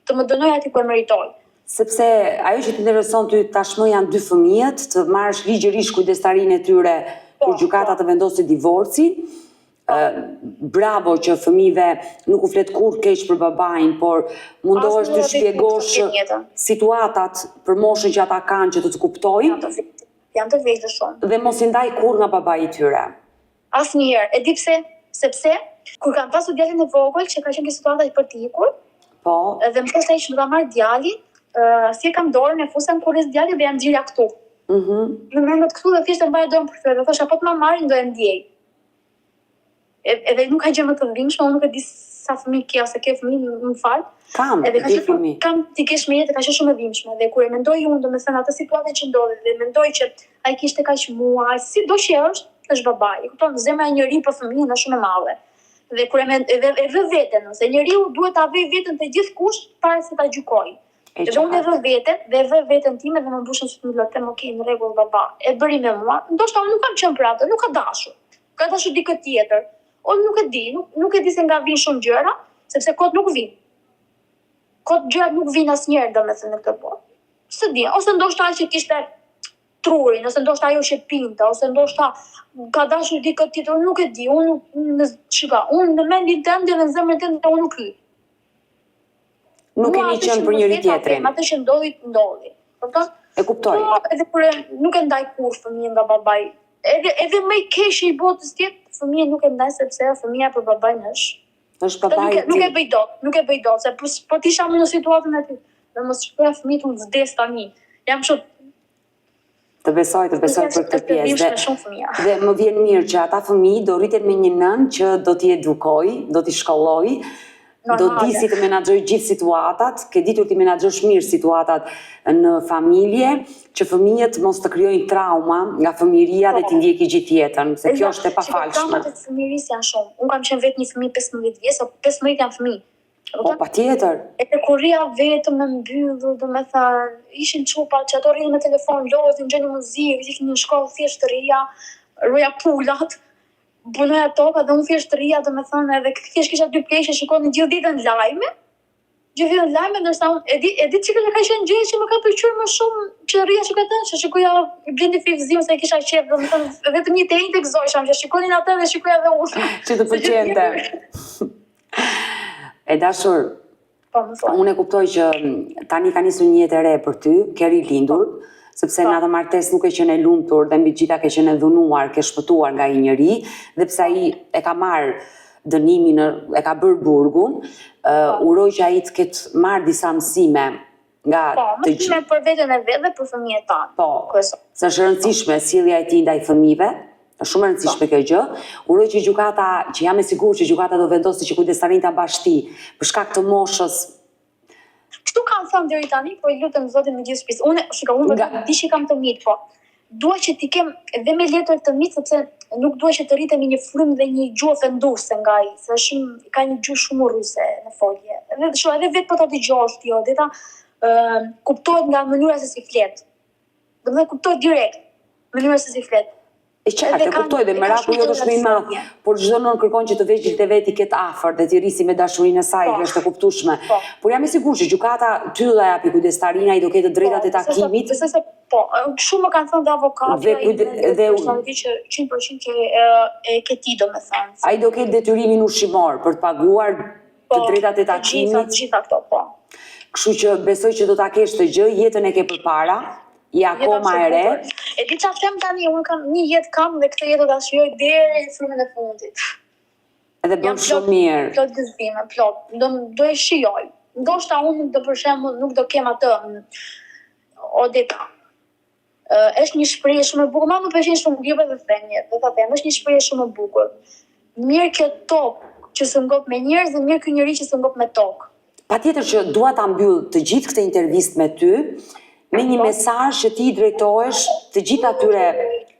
Speaker 1: të më dënojë aty ku e meritoj.
Speaker 2: Sepse ajo që të intereson ty tashmë janë dy fëmijët, të marrësh ligjërisht kujdestarinë e tyre po, kur gjykata po. të vendosë divorcin. Po. Bravo që fëmijëve nuk u flet kurrë keq për babain, por mundohesh t'u shpjegosh situatat për moshën që ata kanë që të të kuptojnë.
Speaker 1: Janë të vegjël
Speaker 2: shumë. Dhe mos i ndaj kurrë nga babai i tyre.
Speaker 1: Asnjëherë. E di pse? Sepse kur kam pasur djalin e vogël që ka qenë kjo situata për të ikur,
Speaker 2: po.
Speaker 1: Dhe më thoshte ai që do ta marr djalin, uh, si e kam dorën e fusja në kurriz djalin dhe ia nxirrja këtu.
Speaker 2: Mhm. Mm
Speaker 1: në mëngët këtu dhe thjesht e mbaja dorën për fytyrë dhe thosha po të ma marrin do e ndjej. Edhe nuk ka gjë më të dhimbshme, unë nuk e di sa fëmijë ke ose ke fëmijë, më
Speaker 2: fal. Kam,
Speaker 1: edhe ka qenë kam ti kesh me jetë, ka qenë shumë e dhimbshme dhe kur e mendoj unë, domethënë atë situatë që ndodhi dhe mendoj që ai kishte kaq mua, sido që është, është babai. E kupton, zemra e njeriut për fëmijën është shumë e madhe. Dhe kur e mend edhe e vë veten, ose njeriu duhet ta vëjë veten te gjithkush para se ta gjykojë. Edhe unë e vë veten dhe e vë veten time dhe më mbushen sytë me lot, them ok, në rregull baba, e bëri me mua. Ndoshta unë nuk kam qenë për atë, nuk ka dashur. Ka dashur dikë tjetër. Unë nuk e di, nuk, nuk e di se nga vijnë shumë gjëra, sepse kot nuk vijnë. Kot gjërat nuk vijnë asnjëherë, domethënë në këtë botë. S'e di, ose ndoshta ai që kishte trurin, ose ndoshta ajo që pinte, ose ndoshta ka dashur dikë tjetër, unë nuk e di, unë nuk në shiko, unë në mendjen tënde dhe në zemrën tënde unë nuk
Speaker 2: hyj. Nuk keni qenë për njëri
Speaker 1: tjetrin. Atë që ndodhi, ndodhi.
Speaker 2: Kupton? E kuptoj.
Speaker 1: Po, edhe kur nuk e ndaj kurrë fëmijën nga babai. Edhe edhe më i keqi i botës të jetë, fëmijën nuk e ndaj sepse fëmija për babain
Speaker 2: është. Është babai
Speaker 1: i tij. Nuk e bëj dot, nuk e bëj dot, se po, po të isha më në situatën e tij, dhe mos shikoja fëmijët unë vdes tani. Jam kështu.
Speaker 2: Të besoj, të besoj për këtë
Speaker 1: pjesë. Dhe, shumë fëmija.
Speaker 2: Dhe më vjen mirë që ata fëmijë do rriten me një nënë që do t'i edukojë, do t'i shkollojë, do di si të menaxhojë gjithë situatat, ke ditur t'i menaxhosh mirë situatat në familje, që fëmijët mos të krijojnë trauma nga fëmijëria dhe t'i po. ndjeki gjithë jetën, se kjo është e pafalshme.
Speaker 1: Traumat e fëmijërisë janë shumë. Unë kam qenë vetë një fëmijë 15 vjeç, po 15 janë fëmijë.
Speaker 2: Po, patjetër.
Speaker 1: Edhe kur rrija vetëm e mbyllur, domethënë, ishin çupa që ato rrinin me telefon, loznin, dëgjonin muzikë, iknin në shkollë, thjesht rrija, ruja pulat, punoja toka dhe unë thjesht rrija, domethënë, edhe thjesht kisha dy pleq që shikonin gjithë ditën lajme, gjithë ditën lajme, ndërsa unë e di e di çka ka qenë gjëja që më ka pëlqyer më shumë që rrija shikoja atë, që shikoja Blendi Fevziun se e kisha qejf, domethënë, vetëm një të enjte gëzohesha që shikonin atë dhe shikoja edhe
Speaker 2: unë. Që të pëlqente. E dashur,
Speaker 1: po, më
Speaker 2: thuaj. Unë e kuptoj që tani ka nisur një jetë e re për ty, ke rilindur, po. sepse po. në atë martesë nuk ke qenë e lumtur dhe mbi të gjitha ke qenë e dhunuar, ke shpëtuar nga ai njeri, dhe pse ai e ka marrë dënimin, e ka bërë burgun, uh, uroj që ai të ketë marrë disa mësime
Speaker 1: nga po, të gjithë. Po, mësime për veten e vet dhe për fëmijët
Speaker 2: tanë. Po, se është e rëndësishme sjellja e tij ndaj fëmijëve, është shumë e rëndësishme po. kjo gjë. Uroj që gjykata, që jam e sigurt që gjykata do vendosë që kujdestarinë ta mbash ti, për shkak të moshës.
Speaker 1: Kështu kanë thënë deri tani, po i lutem Zotit me gjithë shpirt. Unë, shiko, unë nga... di që kam të mitë, po dua që t'i kem edhe me letër të mitë, sepse nuk dua që të rritem me një frymë dhe një gjuhë ofenduese nga ai, se është shumë, ka një gjuhë shumë urryese në folje. Edhe shiko, edhe vetë po ta dëgjosh ti Odeta, ë kuptohet nga mënyra se si flet. Domethënë kuptohet direkt mënyra se si flet.
Speaker 2: E qartë, e kuptoj dhe meraku jot është më i madh, por çdo nënë kërkon që të vegjlit e vet t'i ketë afër dhe t'i rrisi me dashurinë e saj, po. është e kuptueshme. Po. Por jam e sigurt që gjykata ty do ta japi kujdestarinë, ai do ketë të po, drejtat e takimit.
Speaker 1: Besoj se po, kështu më kanë thënë dhe avokati dhe kujde, dhe unë që 100% që e, e ke ti domethënë.
Speaker 2: Ai do ketë detyrimin ushqimor për të paguar
Speaker 1: po,
Speaker 2: të drejtat e takimit.
Speaker 1: Të gjitha, të gjitha këto, po.
Speaker 2: Kështu që besoj që do ta kesh këtë gjë, jetën e ke përpara. Je akoma e
Speaker 1: re. E di çfarë them tani, unë kam një jetë kam dhe këtë jetë do ta shijoj deri në frymën e fundit.
Speaker 2: Edhe bën shumë mirë.
Speaker 1: Plot gëzime, plot. Do do e shijoj. Ndoshta unë nuk do për shembull nuk do kem atë Odeta. Është një shprehje shumë e bukur, mua më pëlqejnë shumë libra dhe thënie, do ta them, është një shprehje shumë e bukur. Mjerë kjo tokë që s'u ngop me njerëz dhe mjerë ky njeri që s'u ngop me
Speaker 2: tokë. Patjetër që dua ta mbyll të gjithë këtë intervistë me ty me një po. mesazh që ti i drejtohesh të gjithë atyre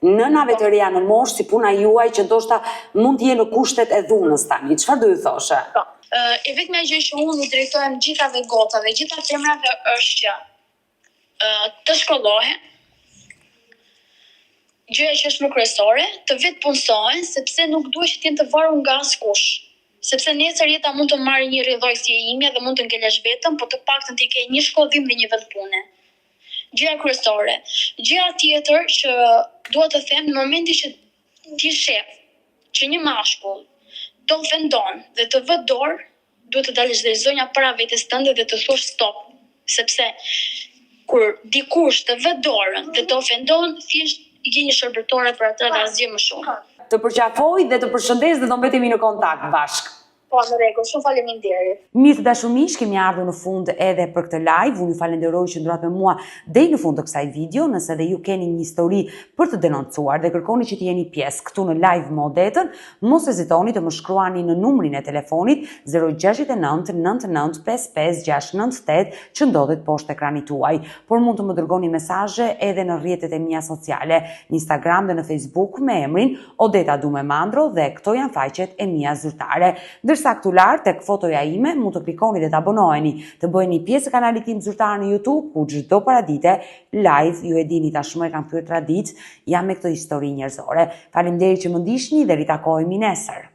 Speaker 2: nënave të reja në moshë si puna juaj që ndoshta mund të jenë në kushtet e dhunës tani. Çfarë do ju
Speaker 1: thoshe? Po. E vetmja gjë që unë u drejtohem gjithave gocave, gjitha femrave është që të shkollohen, gjëja që është më kryesore, të vetëpunësohen, sepse nuk duhet që të jenë të varur nga askush. Sepse nesër jeta mund të marrë një rrjedhojë si e imja dhe mund të ngelesh vetëm, po të paktën ti ke një shkollim dhe një vend pune. Gjëja kryesore. Gjëja tjetër që dua të them, në momentin që ti shef që një mashkull të ofendon dhe të vë dorë, duhet të dalësh dhe zonja para vetes tënde dhe të thuash stop, sepse kur dikush të vë dorën dhe të ofendon, thjesht je një shërbëtore për atë dhe asgjë më
Speaker 2: shumë. Të përqafoj dhe të përshëndes dhe do mbetemi në kontakt
Speaker 1: bashkë. Po, në rregull, shumë faleminderit.
Speaker 2: Mirë të dashur miq, kemi ardhur në fund edhe për këtë live. Unë ju falenderoj që qëndruat me mua deri në fund të kësaj video. Nëse dhe ju keni një histori për të denoncuar dhe kërkoni që të jeni pjesë këtu në live me Odetën, Mos hezitoni të më shkruani në numrin e telefonit 069 99 55 698 që ndodhet poshtë ekranit tuaj, por mund të më dërgoni mesazhe edhe në rrjetet e mia sociale, në Instagram dhe në Facebook me emrin Odeta Dume Mandro dhe këto janë faqet e mia zyrtare. Ndërsa këtu lart tek fotoja ime mund të klikoni dhe të abonoheni, të bëheni pjesë e kanalit tim zyrtar në YouTube, ku çdo paradite live, ju e dini tashmë e kam kthyer traditë, jam me këto histori njerëzore. Faleminderit që më ndiqni dhe ritakohemi nesër.